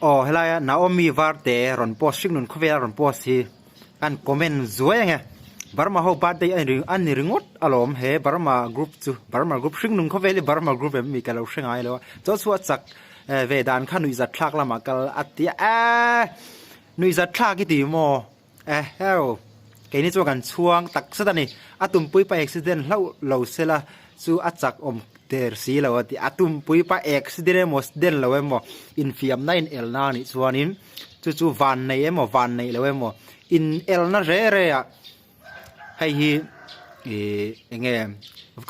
Aw helaia Naomi Varte rawn post hringnun khawvela rawn post hi kan comment zuai ange. Burma ho birthday a ni a ni ringawt alawm he Burma group chu Burma group hringnun khawvel hi Burma group em mi ka lo hre ngai lo a. Chaw chhuah chak ve dan kha nuihzat thlak lamah kal a ti a eehh nuihzat thlak i ti maw eheu keini chuan kan chhuang tak zet a ni. A tumpui pa accident hlauh lo sela chu a chak awm der si lo a ti. A tumpui pa accident emaw accident lo emaw infiamna inelna a nih chuanin chu chu van nei emaw van neih lo emaw inelna re re ah hei hi ih eng nge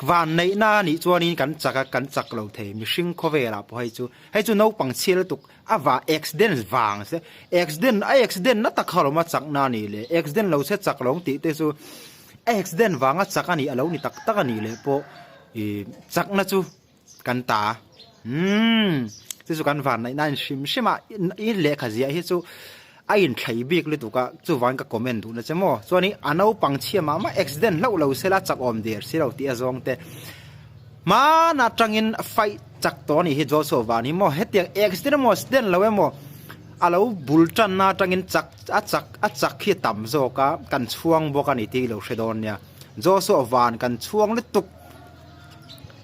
van neihna a nih chuanin kan chak a kan chak lo thei mihring khawvelah pawh hei chu hei chu naupang chhia lutuk a va accident vang se accident a accident na tak kha a lo awm a chakna a nih leh accident lo se chak lo ang tih te chu. A accident vanga chak a nih a lo ni tak tak a nih leh pawh ih chakna chu kan ta umm chu chu kan van naih na in hrim hrim a i lehkha ziah hi chu a inthlei bik lutuk a chuvangin ka comment duh na che maw chuanin a naupang chhia mah mah accident hlauh lo sela chak awm der si lo tih a zawng te hmana atangin fight chak tawh a nih hi Joshua van hi maw hetiang accident emaw accident lo emaw a lo bul tanna atangin chak A chak a chak hi a tam zawk a, kan chhuang bawk a ni tih i lo hre dawn nia. Joshua van kan chhuang lutuk.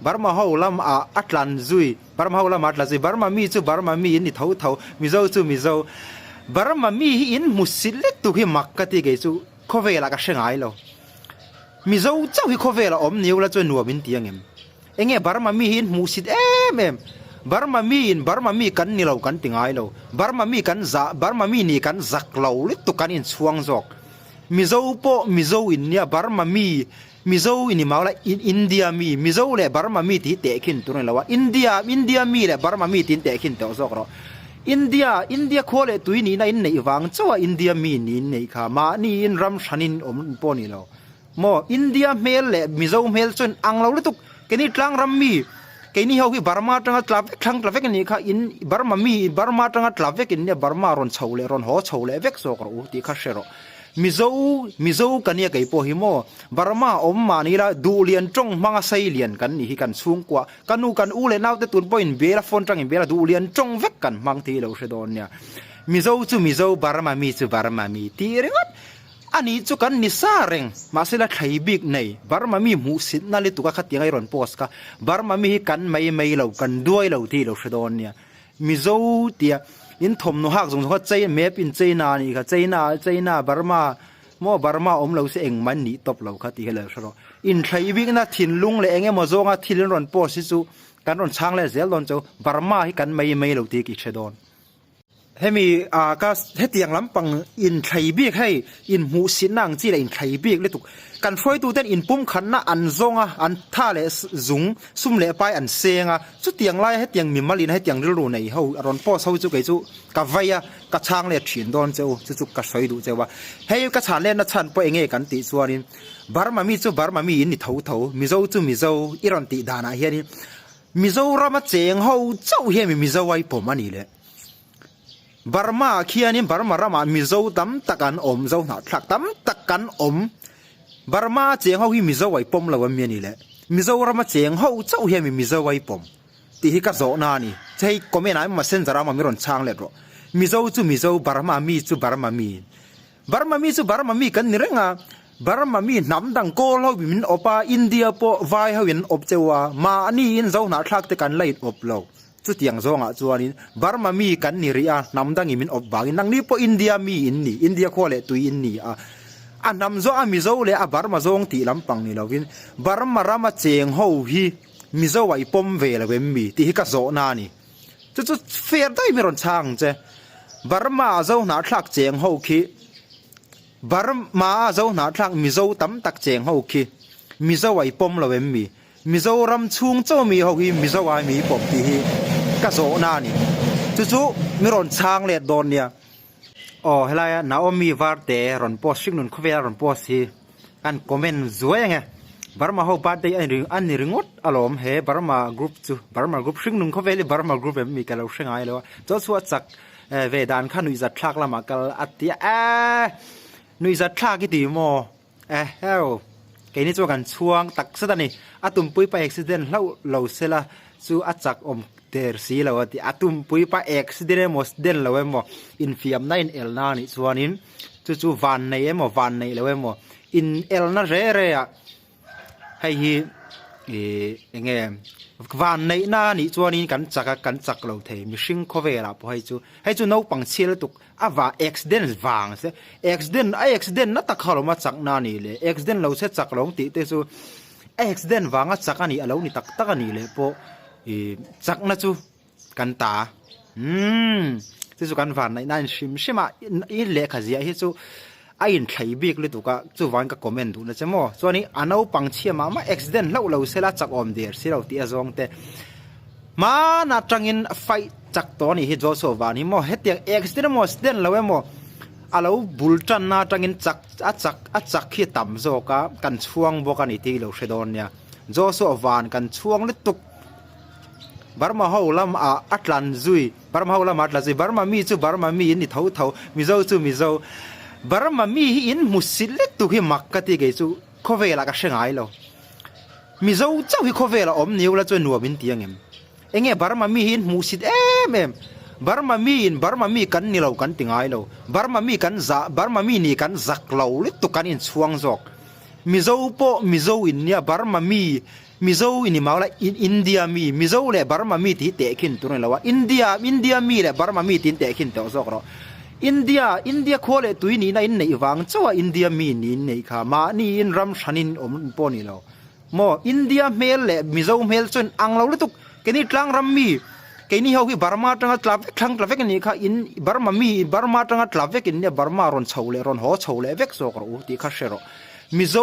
Burma ho lam ah a tlan zui, Burma ho lam ah a tlan zui, Burma mi chu Burma mi in ni tho tho, Mizo chu Mizo. Burma mi hi in hmu si lutuk hi mak ka ti kei chu khawvel ah ka hre ngai lo. Mizo chauh hi khawvel ah awm niu la chuan nuam in ti angem? Enge Burma mi hi in hmuhsit em em? Burma mi in Burma mi kan ni lo kan ti ngai lo. Burma mi kan zah Burma mi nih kan zak lo lutuk kan inchhuang zawk. Mizo pawh Mizo in nia Burma mi Mizo in i mau la India mi Mizo leh Burma mi tih hi tehkhin tur a ni lo a. India India mi leh Burma mi tiin tehkhin tawh zawk rawh. India India khua leh tui nihna in neih vang chauh a India mi niin neih kha mahni in ram hranin awm pawh a ni lo. Maw India hmel leh Mizo hmel chuan ang lo lutuk keini tlang ram mi keini ho hi Burma atanga tla vek thlang tla vek anih kha in Burma mi Burma atanga tla vek in nia Burma rawn chho leh rawn haw chho leh vek zawk rawh u tih kha hre rawh Mizo Mizo ka nia kei pawh hi maw Burma awm mah ni ila duhlian tawng hmanga sei lian kan nih hi kan chhungkua ka nu kan u leh naute tun pawh in bel a phone tang in bel a duhlian tawng vek kan hmang tih ilo hre dawn nia Mizo chu Mizo Burma mi chu Burma mi tih ringawt A nih chu kan ni sa reng, mahse la thlei bik nei, Burma mi hmuhsitna lutuk a khatiang a i rawn post kha, Burma mi hi kan mai mai lo, kan duai lo tih i lo hre dawn nia. Mizo tia in thawmhnaw hak zawng zawng kha China, map in China a nih kha, China, China, Burma maw Burma awm lo se engmah an nih tawp lo kha tih kha lo hre rawh. In thlei bikna thinlung leh eng emaw zawnga thil in rawn post hi chu kan rawn chhang leh zel dawn chu, Burma hi kan mai mai lo tih i hre dawn. Hemi ah ka hetiang lampang inthlei bik hei inhmuhsitna ang chi leh inthlei bik lutuk kan hruaituten inpumkhatna an zawng a, an tha leh zung sum leh pai an seng a, chutiang laia hetiang mimal in hetiang rilru nei ho a rawn post ho chu kei chu ka vei a, ka chhang let thin dawn che u, chu chu ka sawi duh cheu a. Hei ka chhan letna chhan pawh enge kan tih chuanin Burma mi chu Burma mi in ni tho tho, Mizo chu Mizo i rawn tih danah hianin Mizorama cheng ho chauh hian mi Mizo ai pawm a ni le. Burma ah khianin Burma ramah Mizo tam tak an awm, Zo hnahthlak tam tak kan awm. Burma a cheng ho hi Mizo ai pawm lo a mi a ni le. Mizorama cheng ho chauh hian mi Mizo ai pawm tih hi ka zawhna a ni. Che hei comment ah emaw messenger ah emaw mi rawn chhang let rawh. Mizo chu Mizo, Burma mi chu Burma mi. Burma mi chu Burma mi kan ni reng a, Burma mi hnam dang kawl ho in min awp a, India pawh vai ho in an awp cheu a, mahni in zo hnahthlak te kan la in awp lo. Chutiang zawngah chuanin Burma mi kan ni rih a, hnam dangin min awp vangin nangni pawh India mi in ni, India khua leh tui in ni a. A hnam zawng a Mizo leh a Burma zawng tih lampang ni lovin Burma rama cheng ho hi Mizo ah i pawm ve lo em mi tih hi ka zawhna a ni. Chu chu fair daih mai rawn chhang ang che. Burma a zo hnahthlak cheng ho khi Burma a zo hnahthlak Mizo tam tak cheng ho khi Mizo ah i pawm lo em mi? Mizoram chhung chaw mi ho hi Mizo ai mi pawm tih hi ka zawhna a ni. Chu chu mi rawn chhang let dawn nia. Aw helaia Naomi Varte rawn post hringnun khawvela rawn post hi kan comment zuai ange. Burma ho birthday a ni a ni ringawt alawm he Burma group chu Burma group hringnun khawvel hi Burma group em mi ka lo hre ngai lo a. Chaw chhuah chak ve dan kha nuihzat thlak lamah kal a ti a eehh nuihzat thlak i ti maw eheu keini chuan kan chhuang tak zet a ni. A tumpui pa accident hlauh lo sela. chu a chak awm der si lo a ti. A tumpui pa accident emaw accident lo emaw infiamna inelna a nih chuanin chu chu vannei emaw vannei lo emaw inelna re re ah Hei hi ih eng nge vanneihna a nih chuanin kan chak a kan chak lo thei mihring khawvelah pawh hei chu hei chu naupang chhia lutuk a vah accident vang se accident a accident na tak kha lawm a chakna a nih leh accident lo se chak lo ang tih te chu a accident vanga chak a nih a lo ni tak tak a nih leh pawh ih chakna chu kan ta umm chu chu kan vanneihna a in hrim hrim a i lehkha ziah hi chu a inthlei bik lutuk a chuvangin ka comment duh na che maw chuanin a naupang chhia mah mah accident hlauh lo sela chakawm der si lo tih a zawng te hmanah atangin fight chak tawh a nih hi Joshua van hi maw hetiang accident emaw accident lo emaw a lo bul tanna atangin chak a chak a chak hi a tam zawk a kan chhuang bawk a ni tih i lo hre dawn nia Joshua van kan chhuang lutuk. Burma ho lam ah a tlan zui Burma ho lam ah a tlan zui Burma mi chu Burma mi in ni tho tho Mizo chu Mizo Burma mi hi in hmu si let tuk hi mak ka ti kei chu khawvel ah ka hre ngai lo Mizo chauh hi khawvel ah awm ni ula chuan nuam in ti ang em enge Burma mi hi in hmuh sit em em Burma mi in Burma mi kan ni lo kan ti ngai lo Burma mi kan zah Burma mi nih kan zak lo lutuk kan inchhuang zawk Mizo pawh Mizo in nia Burma mi Mizo i ni mau la, India mi, Mizo leh Burma mi tih tehkhin tur a ni lo a, India, India mi leh Burma mi tiin tehkhin tawh zawk rawh. India, India khua leh tui nihna in neih vang chauh a India mi niin neih kha, mahniin ram hranin awm pawh a ni lo. Maw, India hmel leh Mizo hmel chuan ang lo lutuk, keini tlang ram mi, keini ho hi Burma atanga tla vek, thlang tla vek a nih kha, in Burma mi, Burma atanga tla vek in nia Burma rawn chho leh rawn haw chho leh vek zawk rawh u tih kha hre rawh. Mizo,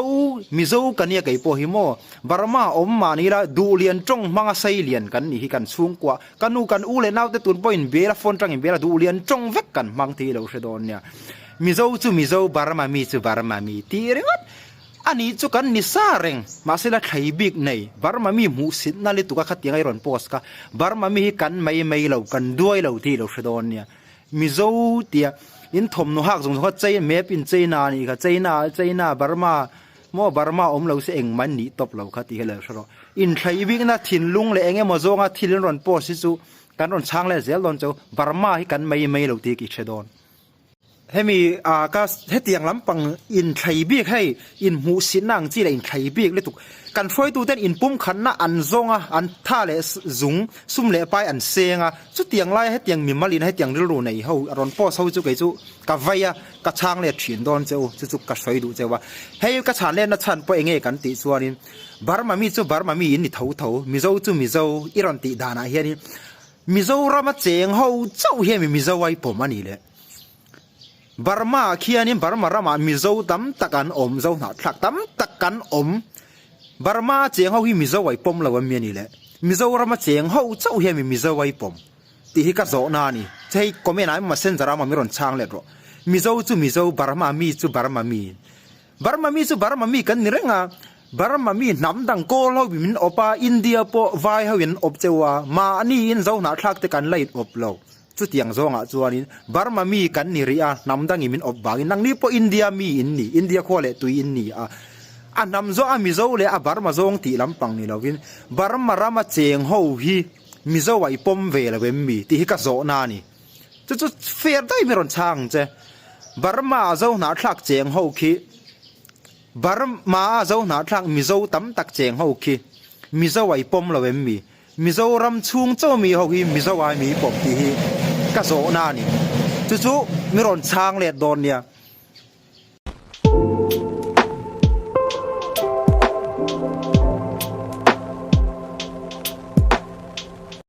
Mizo ka nia kei pawh hi maw? Burma awm mah ni ila Duhlian tawng hmanga sei lian kan nih hi kan chhungkua, ka nu kan u leh naute tun pawh in bel a phone tang in bel a Duhlian tawng vek kan hmang thei lo hre dawn nia. Mizo chu Mizo, Burma mi chu Burma mi tih ringawt a nih chu kan ni sa reng. Mahse la thlei bik nei Burma mi hmuhsitna lutuk a khatiang a i rawn post kha Burma mi hi kan mai mai lo, kan duai lo tih lo hre dawn nia. Mizo tia in thawmhnaw hak zawng zawng kha chei map in China a nih kha China China Burma maw Burma awm lo se engmah an nih tawp lo kha tih hi lo hre rawh. Inthlei bikna thinlung leh eng emaw zawnga thil in rawn post hi chu kan rawn chhang leh zel dawn chu Burma hi kan mai mai lo tih ka i hre dawn. Hemi ah ka hetiang lampang inthlei bik hei inhmuhsitna ang chi leh inthlei bik lutuk kan hruaituten inpumkhatna an zawng a an tha leh zung sum leh pai an seng a chutiang laia hetiang mimal in hetiang rilru nei ho a rawn post ho chu kei chu ka vei a ka chhang let thin dawn che u chu chu ka sawi duh cheu a hei ka chhan letna chhan pawh enge kan tih chuanin Burma mi chu Burma mi in ni tho tho Mizo chu Mizo i rawn tih danah hianin Mizorama cheng ho chauh hian mi Mizo ai pawm a ni le. Burma ah khianin Burma ramah Mizo tam tak an awm, Zo hnahthlak tam tak kan awm. Burma a cheng ho hi Mizo ai pawm lo em mi a ni le. Mizorama cheng ho chauh hian mi Mizo ai pawm tih hi ka zawhna a ni. Che hei comment ah emaw messenger ah emaw mi rawn chhang let rawh. Mizo chu Mizo, Burma mi chu Burma mi. Burma mi chu Burma mi kan ni reng a, Burma mi hnam dang kawl ho in min awp a, India pawh vai ho in an awp cheu a, mahni in zo hnahthlak te kan la in awp lo. Chutiang zawngah chuanin Burma mi kan ni rih a, hnam dangin min awp vangin nangni pawh India mi in ni, India khua leh tui in ni a. A hnam zawng a Mizo leh a Burma zawng tih lampang ni lovin Burma rama cheng ho hi Mizo ah i pawm ve lo em mi tih hi ka zawhna a ni. Chu chu fair daih mai rawn chhang ang che. Burma a zo hnahthlak cheng ho khi Burma a zo hnahthlak Mizo tam tak cheng ho khi Mizo ah i pawm lo em mi? Mizoram chhung chaw mi ho hi Mizo ai mi pawm tih hi ka zawhna a ni. Chu chu mi rawn chhang let dawn nia.